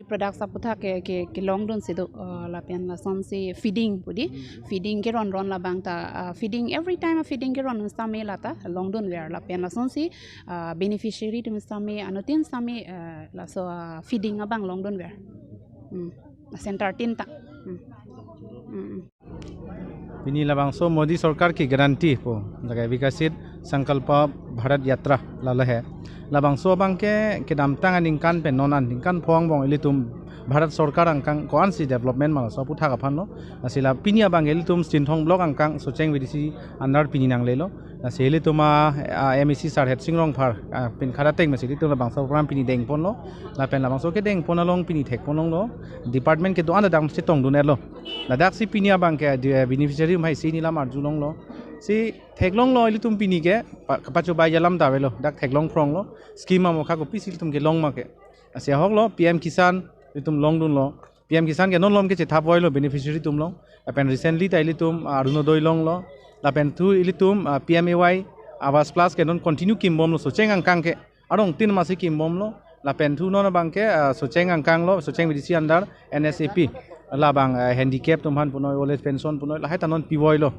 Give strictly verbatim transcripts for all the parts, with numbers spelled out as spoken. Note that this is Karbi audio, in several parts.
Products aputhak ke, ke, kelongdun si do, uh, lapen lasonsi feeding pu di, feeding keron ron labang ta, uh, feeding every time feeding keron sitame lata longdunver lapen lasonsi, uh, beneficiary atum sitame anuttin sitame, uh, laso, uh, feeding abang longdunver. Hmm. Center tin ta. Hmm. Hmm. Pini labangso Modi Sorkar ki guarantee pu, laga Viksit Sankalpa Bharat Yatra lalo he. Labangso abang ke kedamtang aningkan pen non aningkan pho angbong ilitum Bharat Sorkar angkang ko-ansi development ma laso aputhak aphan lo. Lasi la pini abang ke ilitum Chinthong Block angkang Socheng V D C under pini nanglelo. Lasi ilitum a, a M A C sir Hersing Rongphar, a, pen khara teng masi ilitum labangso program pini dengponlo. Lapen labangso kedengpon along pini thekponlonglo. Department kedo-an adang chetongdun-etlo. Ladaksi pini abang ke di, eh, beneficiary atum hai si neli lam arjulonglo. Si theklonglo ilitum pini ke pa-, kapachobei alam ta avelo. Dak theklong phronglo. Scheme amokha kopisi ilitum kelong ma ke. Lasi ahoklo P M Kisan ilitum longdunlo. P M Kisan ke non lom ke chethap voilo beneficiary atum along. Lapen recently ta ilitum, ah, Orunodoi longlo. Lapen thu ilitum, ah, P M A Y Awas Plus ke non continue kimbomlo Socheng angkang ke. Arong tin masi kimbomlo. Lapen thu non abang ke, ah, Socheng angkang lo, Socheng V D C under N S A P. Labang, ah, handicap atum aphan punoi, old age pension punoi, lahai ta non pivoilo.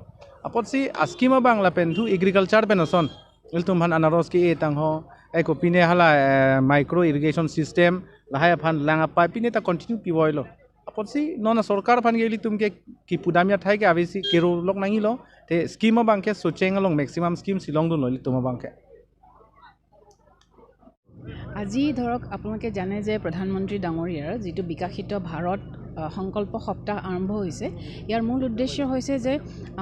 Apotsi a scheme abang lapen thu agriculture pen ason. Ilitum aphan anaros ke-e tangho, eh, kopine hala, eh, micro irrigation system, lahai aphan lang apipe pine ta continue pivoilo. Apotsi non a sorkar aphan ke ilitum ke kipudam athai ke avesi kerolok nangjilo, te scheme abang ke Socheng along maximum scheme si longdunlo ilitum abang ke. আজি ধৰক আপোনালোকে জানে যে প্ৰধানমন্ত্ৰী ডাঙৰীয়াৰ যিটো বিকশিত ভাৰত, আহ, সংকল্প সপ্তাহ আৰম্ভ হৈছে, ইয়াৰ মূল উদ্দেশ্য হৈছে যে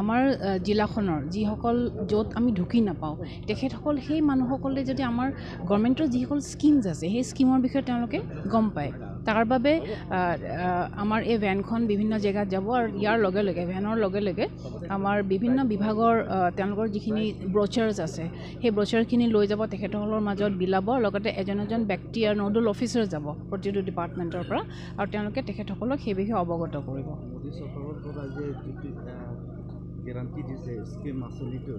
আমাৰ, আহ, জিলাখনৰ যিসকল য'ত আমি ঢুকি নাপাওঁ, তেখেতসকল সেই মানুহসকলে যদি আমাৰ গভৰ্ণমেণ্টৰ যিসকল স্কিমছ আছে, সেই স্কিমৰ বিষয়ে তেওঁলোকে গম পায়। তাৰ বাবে, আহ, আহ, আমাৰ এই ভেনখন বিভিন্ন জেগাত যাব আৰু ইয়াৰ লগে লগে, ভেনৰ লগে লগে আমাৰ বিভিন্ন বিভাগৰ, আহ, তেওঁলোকৰ যিখিনি ব্ৰচাৰ্ছ আছে, সেই ব্ৰচাৰখিনি লৈ যাব, তেখেতসকলৰ মাজত বিলাব, লগতে এজন এজন ব্যক্তি আৰু নডেল অফিচাৰ যাব প্ৰতিটো ডিপাৰ্টমেণ্টৰ পৰা, আৰু তেওঁলোকে তেখেতসকলক সেই বিষয়ে অৱগত কৰিব। মোদী চৰকাৰৰ পৰা যে যিটো, আহ, গেৰাণ্টি দিছে স্কিম আঁচনিটো,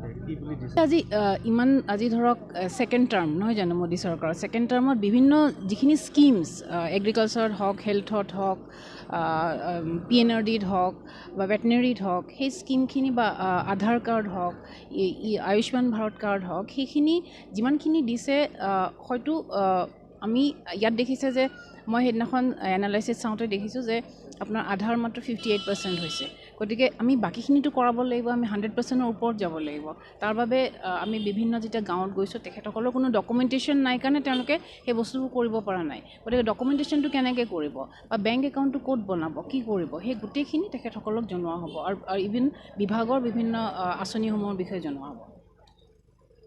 এ, কি বুলি দিছে? আজি, আহ, ইমান, আজি ধৰক, আহ, ছেকেণ্ড টাৰ্ম নহয় জানো মোদী চৰকাৰৰ? ছেকেণ্ড টাৰ্মত বিভিন্ন যিখিনি স্কিমছ, আহ, এগ্ৰিকালচাৰত হওক, হেল্থত হওক, আহ, আম, পি এন আৰ ডিত হওক বা ভেটেনেৰীত হওক, সেই স্কিমখিনি বা, আহ, আধাৰ কাৰ্ড হওক, ই, ই আয়ুষ্মান ভাৰত কাৰ্ড হওক, সেইখিনি যিমানখিনি দিছে, আহ, হয়তো, আহ, আমি ইয়াত দেখিছে যে মই সেইদিনাখন এনালাইচিছ চাওঁতে দেখিছোঁ যে আপোনাৰ আধাৰ মাত্ৰ ফিফটি এইট পাৰ্চেণ্ট হৈছে। গতিকে আমি বাকীখিনিতো কৰাব লাগিব, আমি হাণ্ড্ৰেড পাৰ্চেণ্টৰ ওপৰত যাব লাগিব। তাৰ বাবে, আহ, আমি বিভিন্ন যেতিয়া গাঁৱত গৈছোঁ, তেখেতসকলৰ কোনো ডকুমেণ্টেশ্যন নাই কাৰণে তেওঁলোকে সেই বস্তুবোৰ কৰিব পৰা নাই। গতিকে ডকুমেণ্টেশ্যনটো কেনেকৈ কৰিব বা বেংক একাউণ্টটো ক'ত বনাব, কি কৰিব, সেই গোটেইখিনি তেখেতসকলক জনোৱা হ'ব আৰু, আৰু ইভিন বিভাগৰ বিভিন্ন, আহ, আঁচনিসমূহৰ বিষয়ে জনোৱা হ'ব।